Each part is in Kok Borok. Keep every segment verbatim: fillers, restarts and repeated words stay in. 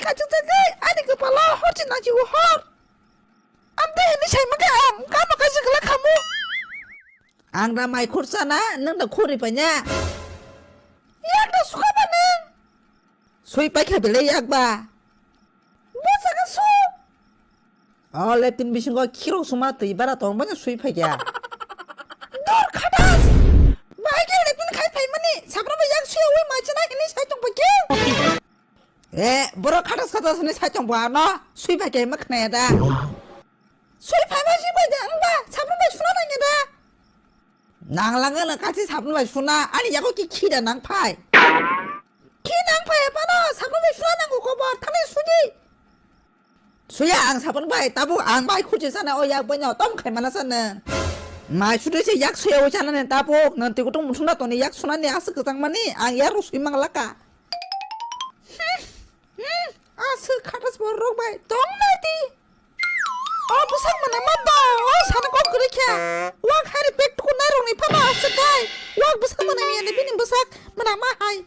kachuk jagwi ani kwpalo hor chinang chigo hor. Amtwi hwnwi saimang khe ang kama kaisa kwlak khamu. Ang da mai khursa na, nwng da khuri paina. Yak da suka ba nwng. Sui paikha belai yak ba. Bo saka su. O leptin bisingo khirok suma twi bara tong banya sui phaikha. Dor khadas. Bai khe leptin khai phaimani. Sabra ba yak suya ui mai chana hini sai tong paikhe. E, borok khatas khatas hwnwi sai tong bo ano, sui bai khe ma khna ya da. Sui phai bai sui bai da, wng ba, sabun bai suna nang ya da. Nang lang ano kachi sabun bai suna, ani yago ki khi da nang phai. Khi nang phai ya pano, sabun bai suna nango kobor, thani sudi. Suya ang sabun bai, tabuk ang bai khuchi sana o yak bai no, tom khai mana sana. Mai sudi se yak suya o sana ne tabuk, nanti kutung muthung na toni yak suna ni asuk kesang mani, ang ya ru sui mang laka. Aswk khatas borok bai tong nai di. O bwsak mwnama ba, o sana kok kwrwi kha. Wak hari pek tuku nai rok ni phano aswk kai. Wak bwsak mwnami ani bini bwsak mwnama hai.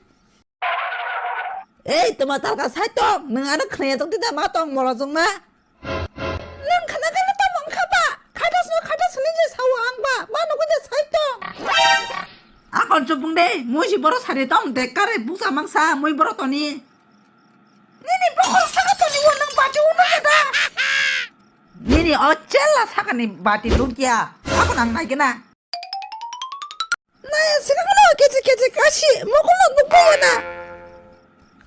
Ei, tuma talka sai tong, nwng ano khwnaya tong tida ma tong molo jong ma. Nwng khna gana tamo wngkha ba? Khatas no khatas hwnwi je sao ang ba, ma nugwi je sai tong. Akon chupung de, mui si boro sari tong de kare busa mangsa mui boro toni. Nini bokol saka toni wo nwng bati uno keda. Nini o chella saka ni bati lukya. Akon ang nai gana. Naya sikakno kechi kechi kashi mokolno nukbaiyana.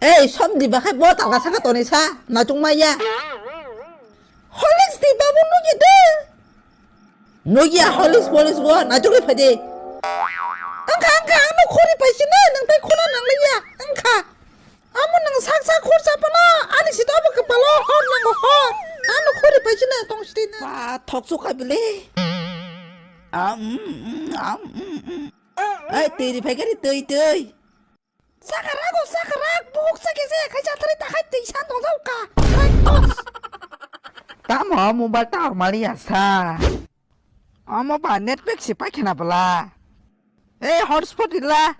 Ei, som di bakhai bo talka saka toni sa, natung maya. Horlicks di babu nukya de. Nukya Horlicks Horlicks bo, natung ri phai de. Angkha, angkha, ang no khori paisina, nang tai khona nang liya, angkha. Amo nwng sak sak khorsa phano ani sita bo kwpalo hor nango hor. Ano khori paisina tong sitino. Ba thok chukha bile. Am, am, am, am. Ai twi ri phai kari twi twi. Sakarak o sakarak buk sake se khai jathari takhai twi san tong jao ka. Rai tos. Tamo mobile tower mali asa. Amo ba network si pai khena bla. Ei, hotspot rila.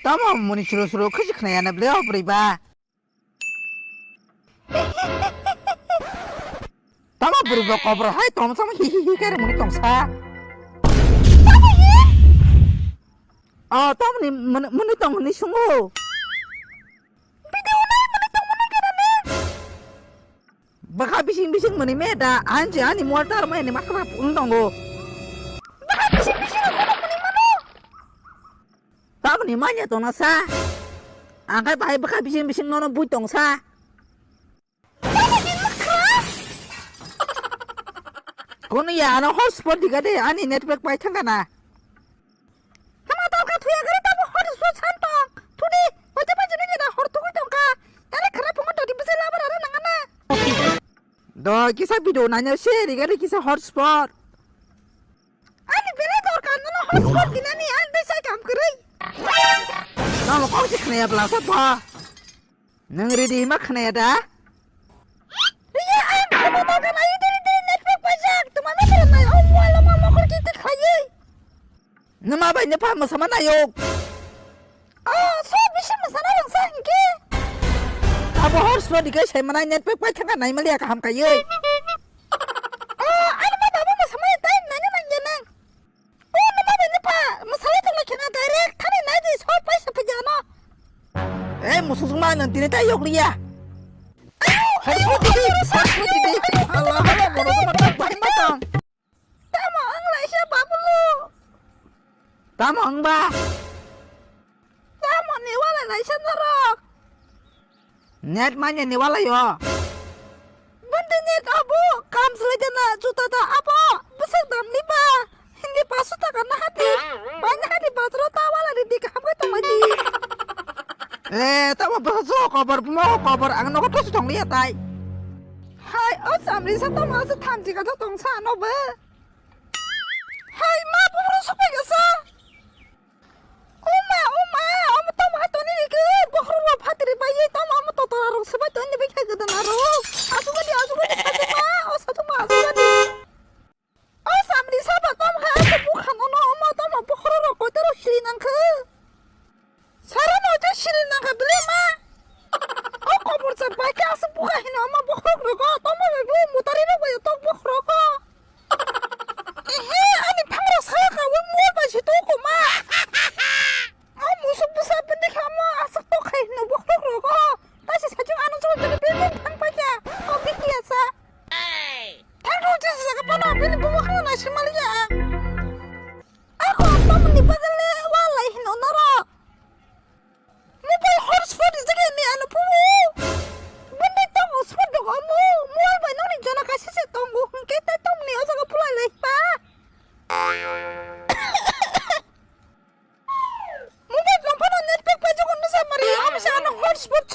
Tamo muni suru suru khusi khnaya na ble o bwrwi ba. Tamo bwrwi ba kobor hai tom sam hi hi hi kare muni tongsa. O, tamo ni muni, muni tong ni sungo. Video nai muni tong muni kare ni. Bwkha bising bising mwnwi me da, ang je ani mobile tower mai ni mathra pung tongo. Bwkha bising bising mwnwi mano. Tamoni manya tongna sa. Ang khai bahai bwkha bising bising nono bui tong sa. Kono ya ano hotspot diga de ani network pai thangka na. Hama talka thuya gari tamo hotspot san tong. Thudi, hote pa jino jina hor thugui tongka. Tale khara phungo dodi bwsai labar ara nangana. Do kisa video nanya se riga ri kisa hotspot. Ani belai dorkar nono hotspot dinani ang besai kam kwrwi. Tamo kok si khnaya bla sa ba. Nang ready ma khnaya da? Iya ang tamo dorkar ayu diri diri network pajak. Tuma me khnaya o mobile ma mokol kiti khayi. Numa bai ne pha masama nayok. Oh, so bisi masana rang sa hingke. Abo hor sro dikai sai manai network pai thangka nai maliya kaham kaiye. Oh, ano ma babu masama tai nanya nanya nang. Oh, numa bai ne pha masala tong lai khena direct thani nai di so pai sa pha jano. Eh, musuk sungma nang tini tai yok liya. Ayo, hor sro dikai, hor sro dikai. Allah, Allah, bono sama tak bai matang. Tamo wng laisa babulu? Tamo wng ba? Tamo ni wala laisa norok? Net manya ni wala yo. Bwndwi net abo kam swlai dana juta da abo bwswk dam ni ba? Hindi paso taka na hati. Bai na hati bazaro ta wala ri di kaham kai tongmai di. Eh, tamo bwswk kobor bumo kobor ang nogo tosi tong liya tai. Hai, o samri sa tamo asa thamchi ka tong sa no ba? Hai ma, buphuru sokpai kasa. O ma, o ma, omo tamo ha toni rikhe, buphuru rok phatri bai, tamo omo totora rok swbai toni bai khai gada na rok. Asugadi, asugadi, asugadi ma, o satuma asugadi. O samri saba tamo ha, asa bukha nono, omo tamo buphuru rok koita rok siri nangkhe. Sara no te siri nangkha bile ma. O kok Sport